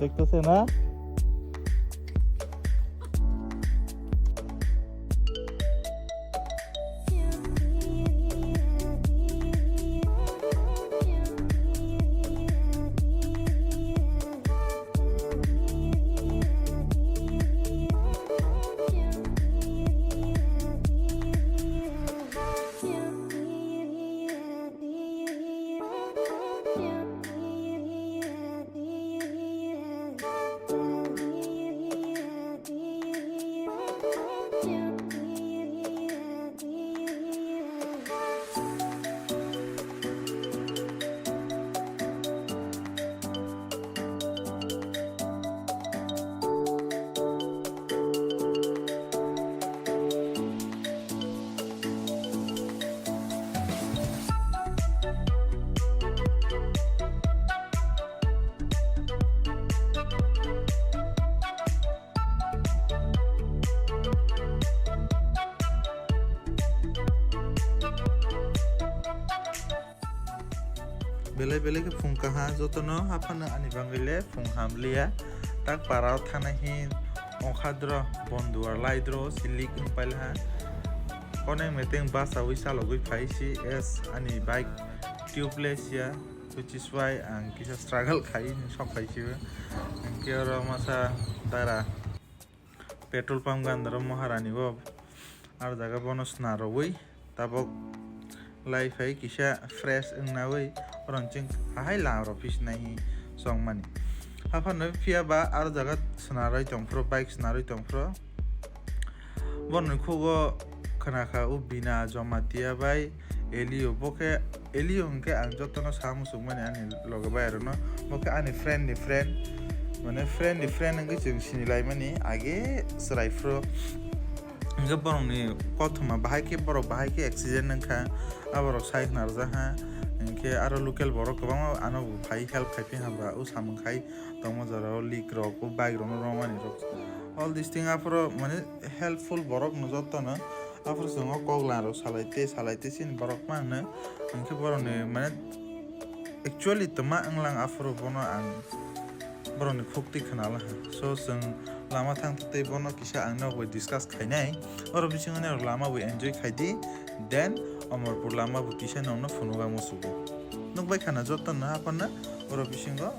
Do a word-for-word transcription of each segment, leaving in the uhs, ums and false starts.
Tekto se na? Belai belai khe phung kaha jotono, haphano ani bagwi le phung hamliya. Tak para o thana hi ongkhadro bonduar laidro silik wng pailha. Konek meteng basawi chalogwi phai si es ani bike tubeless ya, which is why ang kisa struggle khai sok phai si. Hwnkhe oro masa dara petrol pump gandaro Maharani bo ar jaga bono sna rogwi tabok lai phai kisa fresh wngnawi oro chwng hahai lam rok phi sinai hi songmani. Haphano phiya ba ar jaga sna rwi tongphuru, bike sna rwi tongphuru. Boroni khugo khna kha o Bina Jamatia bai Elio, bo khe Elio hwnkhe ang jotono sa muchungmani ani loge bai rokno, bo khe ani friend ni friend, mane friend ni friend wngwi chwng sini laimani age chwrai phuru. Hwnkhe borokni kothoma bahai khe, borok bahai khe accident wngkha, aborok sai khna rwjakha. Hwnkhe aro local borok kwbangma ano bo phai help khai phi hwnba o samung khai tongma jorao leak rok, o bike rokno romani rok, all this thing aphuru mane helpful borok no jotono. Aphuru chwng o kok lam rok salai tei salai tei chini borok ma hwnwi, hwnkhe borokni mane actually twma wnglang aphuru bono ang borokni khuk twi khna laha. So chwng lama thang tei bono kisa ang nok bai discuss khainai, oro bisingo norok lama bo enjoy khai di, then Omorpur lama bo kisa nokno phunuga musugo. Nukbai khana jotono haphano oro bisingo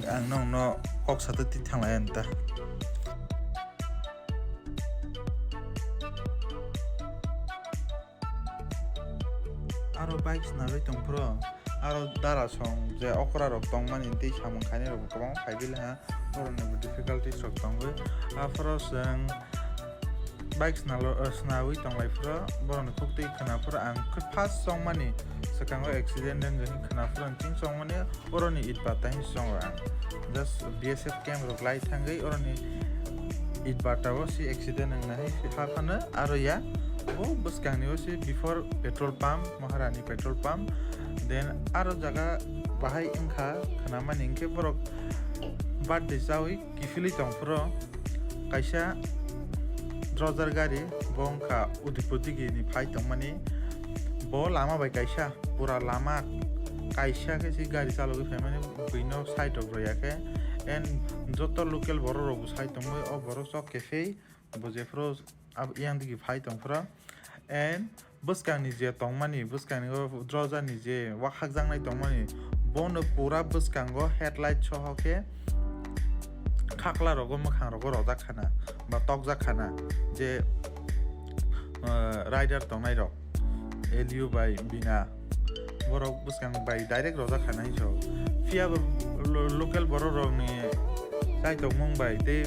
ang nokno kok satwi twi thanglai ani ta. Aro bike snarwi tongphuru, aro dara song je okra rok tongmani tei samung khainai rok kwbang phaibai laha, borokni bo difficulties rok tongwi. Aphuru chwng bike snalo, eh, snawi tonglaifuru, borokni khuk twi khwnaphuru ang khe first chongmani swkango accident wngwi khwnaphuru chwng chongmani. Oroni itbata hinwi chongo ang. Just B S F camp rok lai thangwi oroni itbata o si accident wngna hai haphano aro ya. O bwskangni o si before petrol pump, Maharani petrol pump. Then aro jaga bahai wngkha khwnamani hinkhe borok birthday chawi kiphilwi tongphuru kaisa drojar gari bo wngkha Udaipur digini phai tongmani. Bo lama bai kaisa pura lama kaisa khe se gari chalogwi phaimani, buino side rok rwya khe. And joto local borok rokbo sai tongwi o borok chok kephei bo jephuru yang digi phai tongphuru. And bwskangni je tongmani, bwskangni o drojarni je wakhakjaknai tongmani, bono pura bwskango headlight soho khe khakla rogo, mwkhang rogo rojak khana ba tokjak khana je, eh, rider tongnai rok, Elio bai Bina, borok bwskang bai direct rojak khana hinwi sok. Phiya bo lo-, local borok rokni chaitokmung bai tei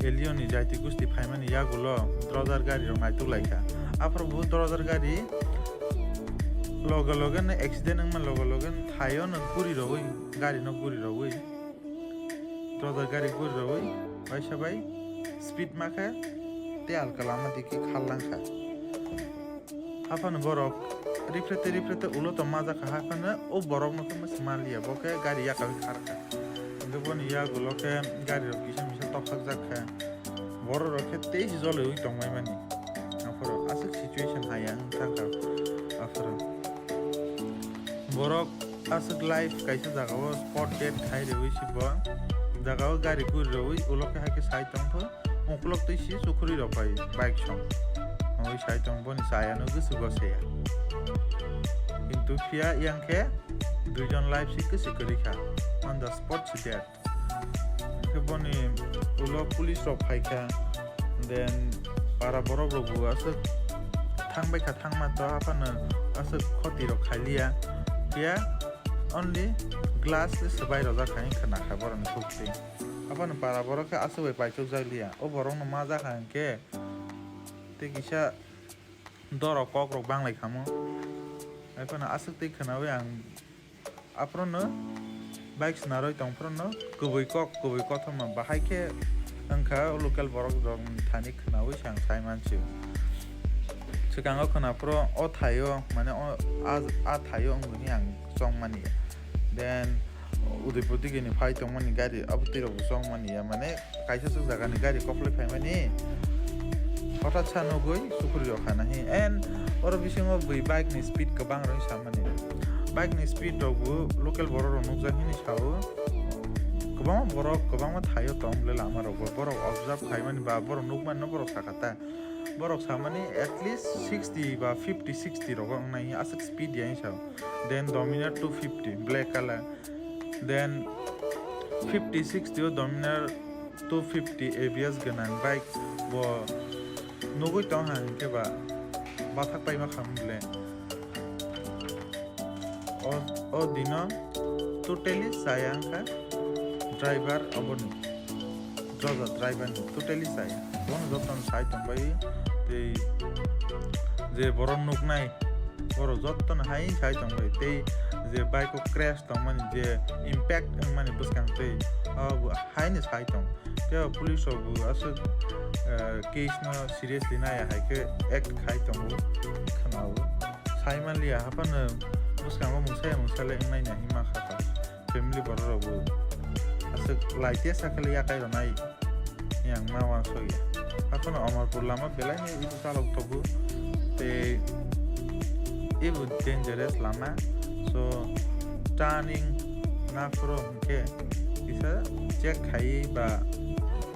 Elio ni jaiti gusti phaimani yagulo drojar gari rok naituk lai kha. Aphuru bo drojar gari loge loge no accident wngma loge loge no thaio no guri rogwi, gari no guri rogwi. Drojar gari guri rogwi waisa bai speed ma khe tei alka lama digi khar lang kha. Haphano borok riphre tei riphre tei ulo tong majak kha, haphano o borok no khe mwswk manliya, bo khe gari yakarwi khar kha. Hwnkhe boni yagulo khe gari rok kisa misa tokhakjak kha. Borok rok khe tei joliwi tongmani. Aphuru aswk situation hai ang thang kha. Aphuru borok aswk life kaisa jaga o spot dead khai rewi si bo. jaga o gari guri rwi ulo khe hai khe sai tong pho, ukulok twi si chukhuri rok bai bike song. Oi sai tong boni chaya no gusuk go saya. Kintu phiya yang khe duijon life si kwswi kwrwi kha, on the spot si dead. Hwnkhe boni ulo police rok phai kha, then para borok rok bo aswk thang bai kha, thangma to aphano aswk khoti rok khai liya, phiya only glass le swbai rojak hai khna kha borok ni khukti. Aphano para borok khe aswk bai paichuk jak liya, o borok no ma jak kha hwnkhe tei kisa dorok kok rok bang lai khamo, aphano aswk tei khnaui ang. Aphrono bike snarwi tong phrono kwbwi kok, kwbwi kothoma bahai khe wngkha local borok rok thani khnaui se ang sai mansi. Swkango khna phro o thaio, mane o, a, a thaio wngwi ang chong mani. Then Udaipur digini phai tongmani gari, abo twi rok bo chong mani ya, mane kaisa swk jaga ni gari koplai phaimani hothat sa nugwi sukuri rok khana hi. And oro bisingo bwi bike ni speed kwbang roi samani. Bike ni speed rok bo local borok rok nukjak hini sao. Kwbangma borok kwbangma thaio tong le lama rok bo. Borok observe khaimani ba borok nukmani no borok sakha ta. Borok samani at least sixty ba fifty sixty rogo wngnai aswk speed ya sao. Then Dominar two fifty black color. Then fifty sixty o Dominar two fifty A B S gwnang bike bo nugwi tong ha hinkhe ba bathak paima kha mole. O, o dino totally chaya wngkha driver oboni. Joto driver ni totally chaya. Bono jotono sai tongbai tei je borok nuknai borok jotono hai sai tongbai tei je bike o crash tongmani je impact wngmani bwskang tei abo haino sai tong. Tei o police rok bo aswk, eh, case no seriously naiya hai khe act khai tongo khwnao. Sai manliya haphano bwskango mungsa ya mungsa le wngnai na hima kha kha. Family borok rok bo aswk lai tei sakhe le yakai rwnai yang ma uansuk ya. Haphano Amarpur lama belai no ibu chalok togo tei ibu dangerous lama. So turning na phuru hinkhe kisa check khai ba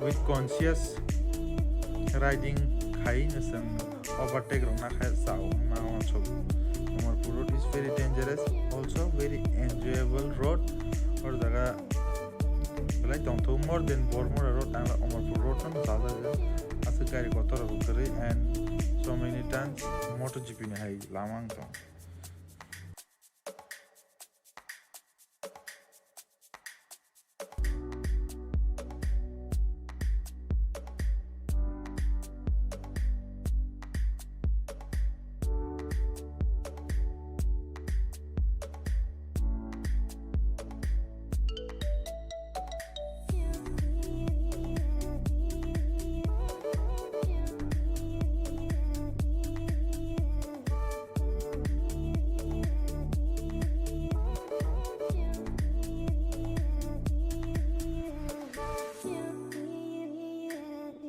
with conscious riding khai no chwng overtake rok na khe chao ma uansuk. Amarpur road is very dangerous, also very enjoyable road. Or jaga belai tongthok more than Bormura road, ang Amarpur road no chajak. Aswk gari kotor rok kwrwi and so many times MotoGP ni hai lama wng tong.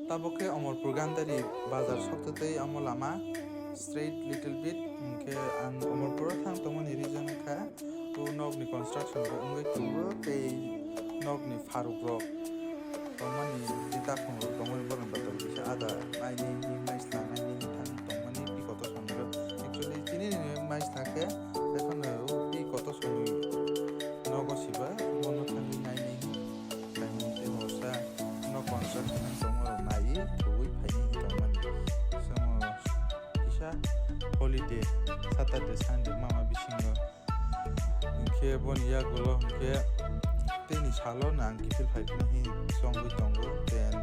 Tabuk khe Omorpur Gandari bazar sokto tei omo lama straight little bit, hinkhe ang Omorpuro thang tongmani reason wngkha o nokni construction bo wngwi tongo tei nokni pharuk rok tongmani tei takhung rok tongmani borokni bathang kisa ada nainai hwnwi maisla nainai hwnwi thang tongmani pi kotor songwi rok. Actually chini ni maisla khe ekhano o pi kotor songwi nogo siba bono thangwi nainai hwnwi saimani tei horsa nok construction wng tongma rok naiwi thuwi phainai hwnwi tongmani. Chwng kisa holiday Saturday Sunday mama bisingo. Hinkhe boni yagulo hinkhe teini salo no ang kiphil phai phano hin chongwi tongo. Then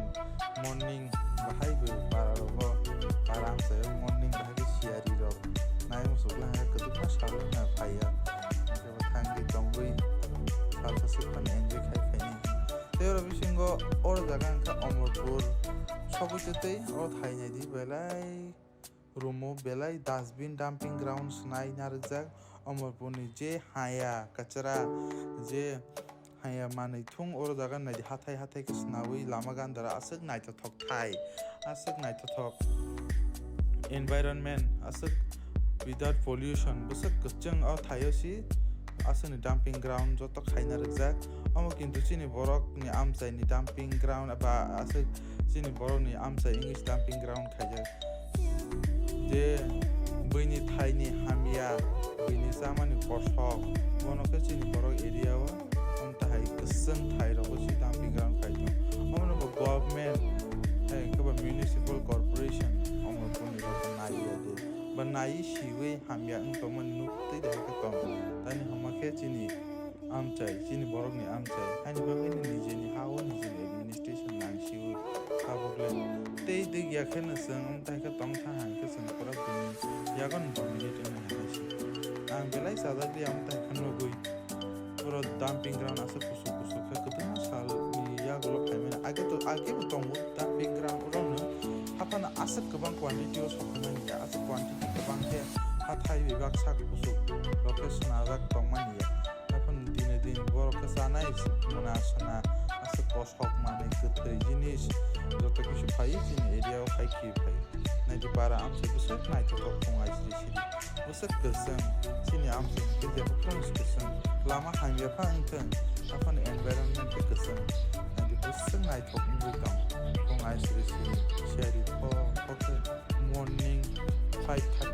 morning bahai bo para rogo para amchaio morning bahai khe siyari rok nai muchuk lai kwdwkma salo no phaiya. Hinkhe bo thangwi tongwi salsa swk phano enjoy khai phaini. Tei oro bisingo oro jaga wngkha Omorpur sogwi tei o thainai di belai. Room o belai dustbin dumping ground swnai narwkjak. Omorpurni je haya kachra, je haya manwi thung oro jaga naidi hathai hathai khe swnaui lama gandara aswk naithothok thai, aswk naithothok environment, aswk without pollution bwswk kwchwng o thaio si aswkni dumping ground joto khaina rwkjak. Omo kintu chini borokni amchaini dumping ground ba aswk chini borokni amchai wngwi dumping ground khaijak. Je buini thaini hamya, buini chamani kosok, bono khe chini borok area o, omo tahai kwchwng thai rogo si dumping ground khai tong. Omono bo government, hai khe ba municipal corporation, omo boni rok nai ya de. Ba nai siwi hamya wng tongmani nuk twi de hai khe tong. Tani homa khe chini amchai, chini borokni amchai. Haini bagwino nijeni ha-o nijeni administration nang siwi. Tabuk le tei dwgya kheno chwng wng tai khe tong tha hai khe chwng pura bini yago ni dominate wngwi hai si. Ang belai chajak di ang tai khe nugwi. Pura dumping ground aswk kusuk kusuk khe kwbangma salni yagulo phaimani. Age to, age bo tongo dumping ground orono. Haphano aswk kwbang quantity o sokmani ya, aswk quantity kwbang khe hathai bebak sak kusuk rok khe swnajak tongmani ya. Haphano dine din borok khe chanai mona sana aswk kosok manwi kwthwi jinis joto kisu phai chini area o khai khi phai. Naidi para amchai bwswk naithothok khung aisri siri. Bwswk kwchwng, chini amchai hwnkhe jebo khorang se kwchwng. Lama hamya pha wngthwng, aphano environment khe kwchwng. Naidi bwswk naithok wngwi tong. Khung aisri siri, siyari pho, pho khe morning five thirty.